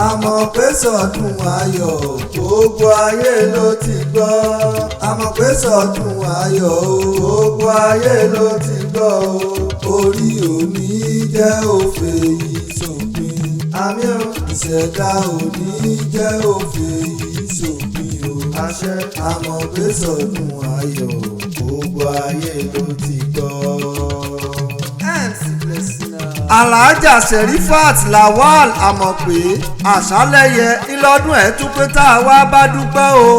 Àmọ̀ pé sọdún ayọ̀, gbogbo ayé ló ti gbọ́. Àmọ̀ pé sọdún ayọ̀, gbogbo ayé ló ti gbọ́ o. Orí òní jẹ́ òfè yìí sópin. Àmì o, ìṣẹ̀dá òní jẹ́ òfè yìí sópin o. Àṣẹ. Àmọ̀ pé sọdún ayọ̀, gbogbo ayé ló ti gbọ́. MC Blessing. Alhaja Serifat Lawal Àmọ̀pé Àṣálẹ́yẹ, ńlọ́dún ẹ̀ tún pé tá a wá bá dúpẹ́ o.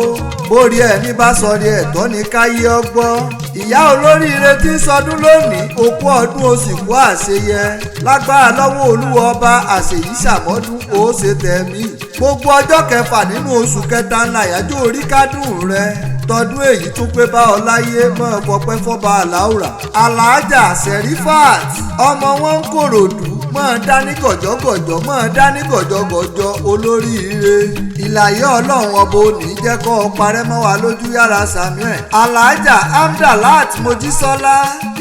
Bórí ẹni bá sọrí ẹ̀tọ́ ní káyé ọgbọ́n. Ìyá olóríire tí ń sọdún lónìí, òkú ọdún, oṣù kú àṣeyẹ. Lágbára lọ́wọ́ Olúwa Ọba, àṣeyí ṣàmọ́dún, ó ṣe tẹ̀mí. Gbogbo ọjọ́ kẹfà nínú oṣù kẹta ńlá àyájọ́ orí kádùn rẹ tọdún èyí tún pé bá ọ láyé mọ́ ọpẹ́ fọba àláùrà. Alhaja Serifat, ọmọ wọn ń Kòròdú, mọ́ ọ dání gọ̀jọ́gọ̀jọ́, mọ́ ọ dání gọ̀jọ́gọ̀jọ́, olóríire. Ìlàyé Ọlọ́run Ọba òní jẹ́ kó o parẹ́ mọ́ wa lójú, yàrá Samuel. Alhaja Amdalat Mojísọ́lá,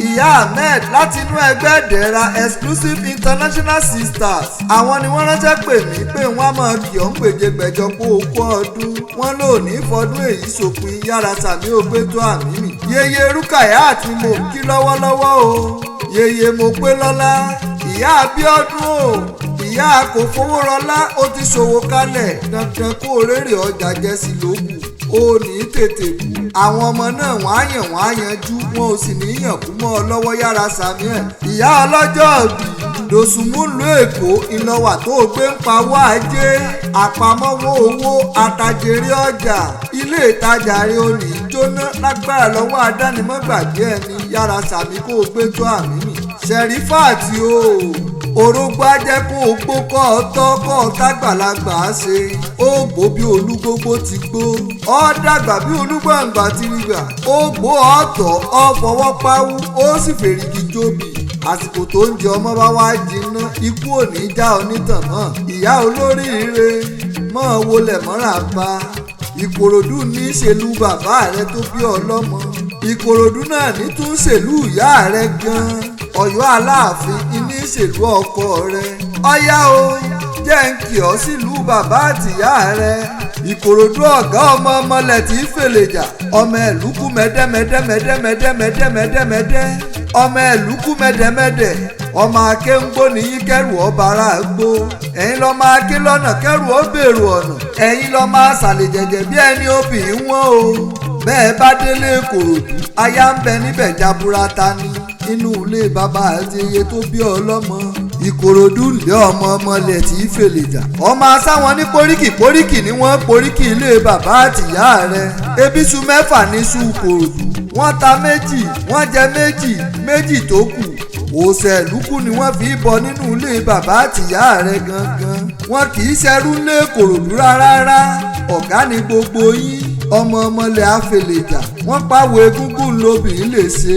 ìyá Ahmed láti inú ẹgbẹ́ Dẹ̀ra Exclusive International Sisters. Àwọn ni wọ́n ránṣẹ́ pè mí pé wọ́n á máa kì ọ́ ń gbèjègbèjọ kó o kú ọdún. Wọ́n lò ní fọdún èyí sópin, yàrá sàmí ò gbé tó àmì mi. Yeye Rukayat ni mò ń kí lọ́wọ́lọ́wọ́ o. Yeye mo pé lọ́lá. Ìyá Abíọ́dún o, ìyá kò fowó rọlá, ó ti ṣòwò kalẹ̀, dandan kó o rèrè ọjà jẹ sí lókù, ó ní tètè kú. Àwọn ọmọ náà wọ́n á yàn, wọ́n á yanjú, wọn ò sì ní yàn kú mọ́ ọ lọ́wọ́, yára Samuel. Ìyá ọlọ́jọ́ òbí dòsùnmùlù Èkó ìlọ́wà tó o gbé ń pawó ajé, àpamọ́wọ́ owó àtàjèrè ọjà, ilé ìtajà rẹ ò ní jóná lágbára lọ́wọ́ adánimọ̀gbàgbé ẹni, yára sàmí kó o gbé tó àmì mi. Serifat o, orógbó á jẹ́ kó o gbó, kọ́ ọ tọ́, kọ́ ọ tágbàlagbà á ṣe. Ó gbó bí olúgbógbó ti gbó, ọ dàgbà bí olúgbàǹgbà ti rí gbà. Ó gbó, ọ̀tọ̀, ọ fọwọ́ páwú, ó sì fèrègì jóbi. Àsìkò tó ń jẹ ọmọ bá wá jiná, ikú ò ní já onítàn mọ́. Ìyá olóríire, mọ́ wọlé mọ́ra bá Ìkòròdú ní í ṣèlú bàbá rẹ tó bí ọlọ́mọ. Ìkòròdú náà ní tún ṣèlú ìyá rẹ gan-an. Ọ̀yọ́ Aláàfin ní ṣèlú ọkọ rẹ. Ọ̀yá o, jẹ́ ń kì ọ́ sílùú bàbá àtìyá rẹ. Ìkòròdú ọ̀gá, ọmọ ọmọlẹ̀ tí í fèlèjà, ọmọ ẹ̀lúkú mẹ́dẹ́mẹ́dẹ́mẹ́dẹ́mẹ́dẹ́mẹ́dẹ́mẹ́dẹ́, ọmọ ẹ̀lúkú mẹ́dẹ́mẹ́dẹ́, ọmọ akéńgbó nìyí kẹrù ọba ara gbó. Ẹ̀yin lọ́ máa ké lọ́nà kẹrù ó bèrò ọ̀nà. Ẹ̀yin lọ́ máa sàlẹ̀ jẹ̀jẹ̀ bí ẹni obìnrin wọ́n o. Bẹ́ẹ̀ bá délé Ìkòròdú, aya ń bẹ níbẹ̀ jaburata ni inú ilé bàbá àti iye tó bí ọlọ́mọ. Ìkòròdú lé, ọmọ ọmọlẹ̀ tí í fèlè jà, ọmọ asáwọn ní poríkì poríkì ni wọ́n poríkì ilé bàbá àtìyá rẹ̀. Ebisu mẹ́fà ní su Ìkòròdú, wọ́n ta méjì, wọ́n jẹ méjì, méjì tó kù òsèlúkú ni wọ́n fi bọ nínú ilé bàbá àtìyá rẹ̀ gangan. Wọn kì í ṣerú lé Ìkòròdú rárá, ọ̀gá ni gbogbo yín. Ọmọ ọmọlẹ̀ àfẹlẹ̀jà, wọ́n pàwọ̀ egúngún lóbìnrin lè ṣe,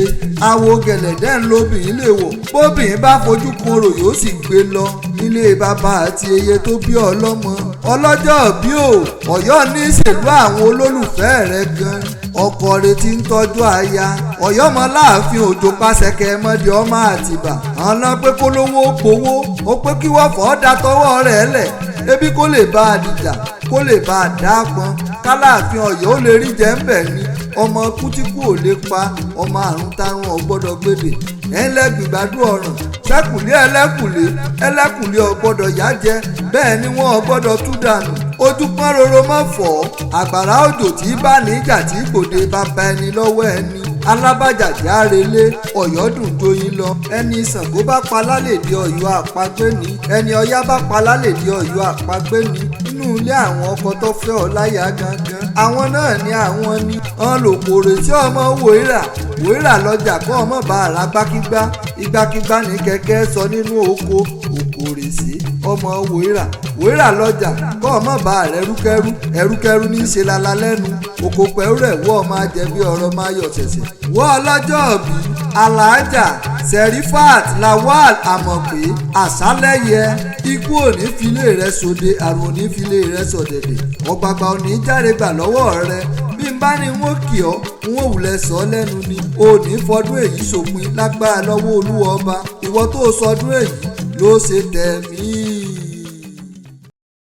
àwo gẹ̀lẹ̀dẹ́ ńlóbìnrin lè wọ̀. Bóbìnrin bá fojú kunrò, yóò sì gbé lọ nílé bàbá àti eye tó bí ọlọ́mọ. Ọlọ́jọ́ bí o, Ọ̀yọ́ ní ìṣèlú àwọn olólùfẹ́ rẹ̀ gan, ọkọ rẹ̀ ti ń tọ́jú aya. Ọ̀yọ́ mọ láàfin òjò pàṣẹkẹ mọ́dí ọmọ Àtìbà. Ọ̀nà pé kó lówó gbowó, ó pé kí wọ́n fọ́ da tọwọ́ rẹ̀ lẹ̀, ebi kó lè bá a dìjà, kó lè bá a dá pọn, kálàáfin Ọ̀yọ́ ó lè rí jẹ́ ń bẹ̀ ni. Ọmọ kútíkù ò lè pa ọmọ, àrùn tarun ọgbọ́dọ̀ gbèdè ẹlẹ́gbìgbàdú ọ̀ràn sẹ́kùlé ẹlẹ́kùlé ẹlẹ́kùlé ọgbọ́dọ̀ yá jẹ, bẹ́ẹ̀ ni wọ́n ọgbọ́dọ̀ tú dànù. Ojú pọ́n roro mọ́ fọ́, àgbàrá òjò tí bá níjà tí gbòde bàbá ẹni lọ́wọ́ ẹni alábàjàjà arelé. Ọ̀yọ́ dùn joyin lọ. Ẹni Ṣàngó bá pa lálèdè Ọ̀yọ́ àpagbé ni, ẹni Ọya bá pa lálèdè Ọ̀yọ́ àpagbé ni. Inú ilé àwọn ọkọ tó fẹ́ ọ láyà gangan, àwọn náà ni àwọn ni wọn lò kòrè tí ọmọ wòírà wòírà lọ́jà kọ́ ọmọ bá ara gbákígbá ìgbàkígbá ní kẹ̀kẹ́ sọ nínú oko òkòrè sí ọmọ wòírà wòírà lọ́jà kọ́ ọmọ bá rẹ̀ rúkẹ́rú ẹrúkẹ́rú ní í ṣe lala lẹ́nu oko pẹ̀lú rẹ̀ wọ́ ọmọ ajẹ́bí ọ̀rọ̀ máa yọ̀ ṣẹ̀ṣẹ̀. Wọ́ ọlọ́jọ́ òbí Alhaja Serifat Lawal Àmọ̀pé Àṣálẹ́yẹ, ikú òní filé rẹ sóde, àrùn òní filé rẹ sọ̀dẹ̀dẹ̀, ọ̀gbàgbà òní jáde gbà lọ́wọ́ rẹ bí n bá Bá ní wọ́n kì ọ́, n ó wulẹ̀ sọ lẹ́nu ni. O ní fọdún èyí sòpin lágbára lọ́wọ́ Olúwa ọba. Ìwọ tó sọdún èyí ló ṣe tẹ̀mí.